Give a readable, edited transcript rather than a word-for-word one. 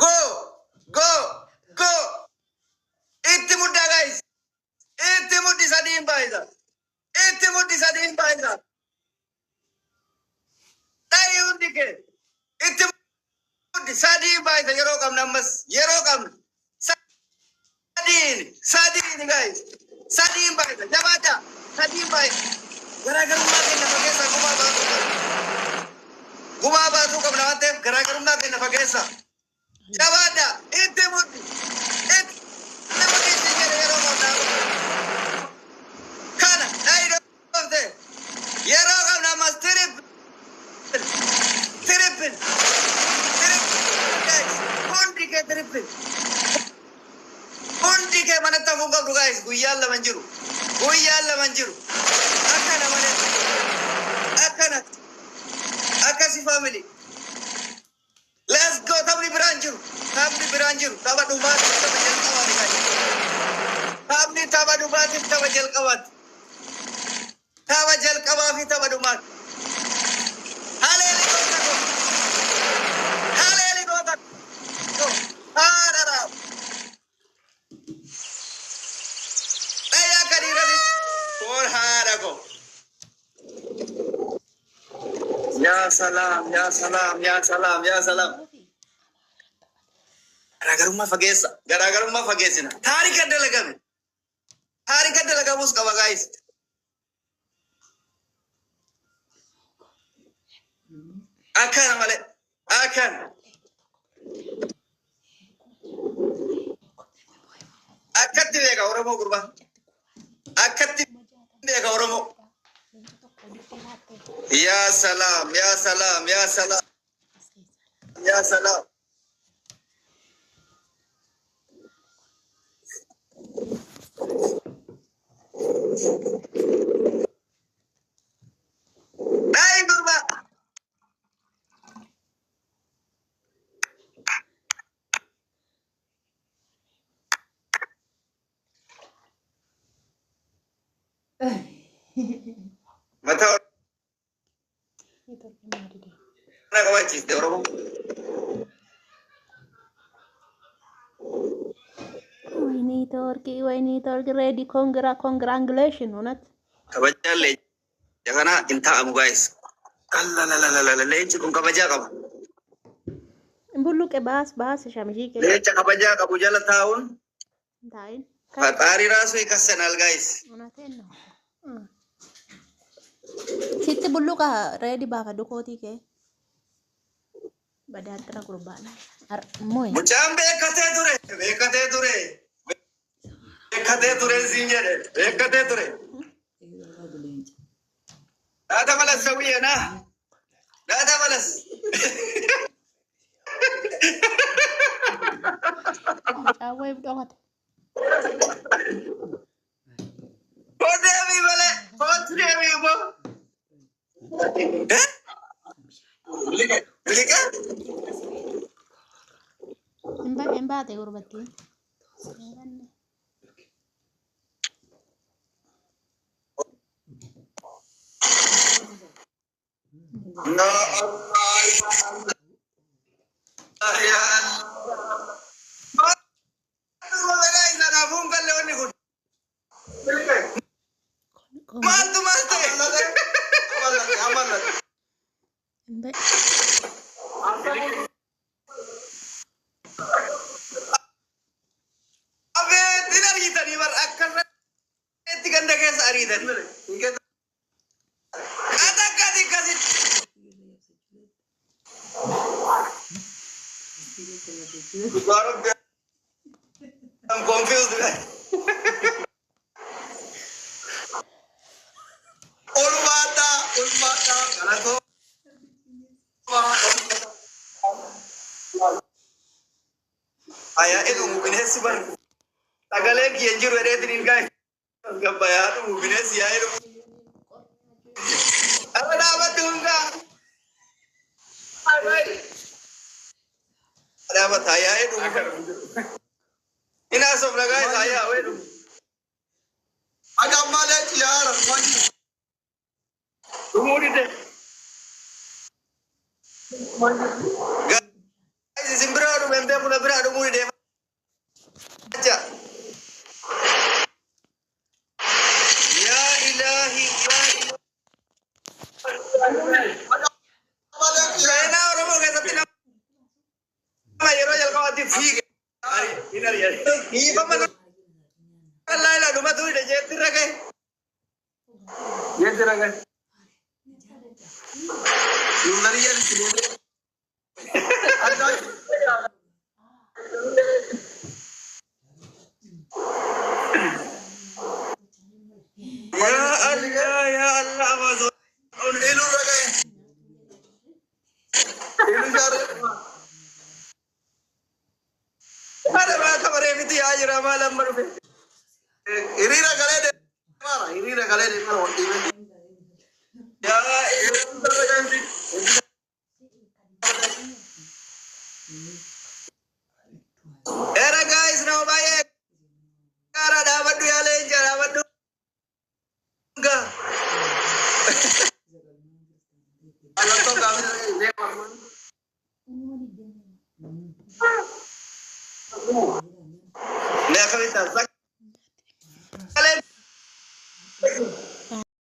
Go! Go! Go! Itti muddaa guys. Itti muddi sadiin baay'isa. Itti muddi sadiin baay'isa. Dhayi hundi kee. Itti muddi sadiin baay'isa yeroo qabna ammas yeroo qabna. Sadiin sadiin guys. Sadiin baay'isa jabaadhaa. Sadiin baay'isa. Garaagarummaa keenya fageessaa gumaa baasuu qabna. Gumaa baasuu qabna waan ta'eef garaagarummaa keenya fageessaa. Jabaadhaa. Itti muddi. Itti muddi itti jedhe yeroo qabna. Kana dhayi dhoofte. Yeroo qabna ammas triple. Triple. Triple guys. Hundi kee triple. Hundi kee manatti hafuu qabdu guys. Guyyaan lama hin jiru. Guyyaan lama hin jiru. Akkana malee. Akkana. Akkasi family. Let's go. Taphni biraan jiru. Taphni biraan jiru. Tapha dhumaatiif tapha jalqabaati guys. Taphni tapha dhumaatiif tapha jalqabaati. Tapha jalqabaa fi tapha dhumaati. Haleeli goota koo. Haleeli goota koo. Haadha. Dhayyaa akka dhiirati. Foon haadha koo. Yaa salaam, yaa salaam, yaa salaam, yaa salaam. Garaagarummaa fageessa. Garaagarummaa fageessina. Taarika dalagame. Taarika dalagamus qaba guys. Akkana malee. Akkana. Akkatti beeka Oromoo gurbaa. Akkatti beeka Oromoo. Yaa salaam, yaa salaam, yaa salaam, yaa salaam. Dhayi gurbaa. Mataa na qabachiiste Oromoo. ወይኔ ተወርቂ፣ ወይኔ ተወርቂ፣ ሬዲ congra congratulation እውነት። Kabajaan leenca kanaa hin taa'amu guys. Allalalala leenci kun kabajaa qaba. Bulluqe baas baas shamishii kee. Leenca kabajaa qabu jala taa'uun ታይን ፈጣሪ ራሱ ይከሰናል guys. እውነቴን ነው። Sitti bulluqa reedi baafadhu kootii kee. Badaattira gurbaana. Mooyi. Mucaan beekatee ture, beekatee ture, beekatee ture siin jedhe, beekatee ture. Dhaata malas sawiyya naa. Dhaata malas. Mucaan wayiif dhokate. Kootu deebii malee, kootu deebii immoo. Biliqa? Hin baate gurbattiin. Ya Allah, ya Allah. Maaltu godha guys, anaafuu hin galle wanni kun. Maaltu maal ta'e? Hin ba. Abeet hin ariitanii bar akka irratti ganda keessa ariitanii. Ati akkasi akkasitti. Dhugaa Rabbi, I'm confused. Ulfaata, ulfaata, galatoo. Ayaa dhumu bineensi bar sagalee kiyya hin jiru jedheetiin hin gahe. Gabbayaa dhumu bineensi yaa'ee dhumu. Arra dhaabadhu hundaa. Dhaabata yaa'ee dhumu kana. Ina sof nagaa isaa yaa'ee dhumu. Aga malee xiyyaara wani. Dhumuu dide. Guys, isin bira Reefu na biraa dhumuu didee jecha. Yaa ilaahi, yaa ilaahi. Seenaa Oromoo keessatti nama yeroo jalqabaatti fiige. Hiifama nurraa ilaa dhumatu dide jeetti irra gahe. Jeetti irra gahe. Yuungarii itti deemee. Yaa Allah, yaa Allah, Amazon. Iluu irra gahe. Iluu jaaree. Haadha maa kabaree miti yaa jira maal amma dhufe. Hiriira galee deemaara. Hiriira galee deemaara wal dhiibee. Yaa Iluu irra gahe. Era guys, nama baay'ee gaara dhaabadhu, yaa leenca dhaabadhu. Gaa. Mallattoo gaafii deema. Mee akkamitti ta'a? Sagalee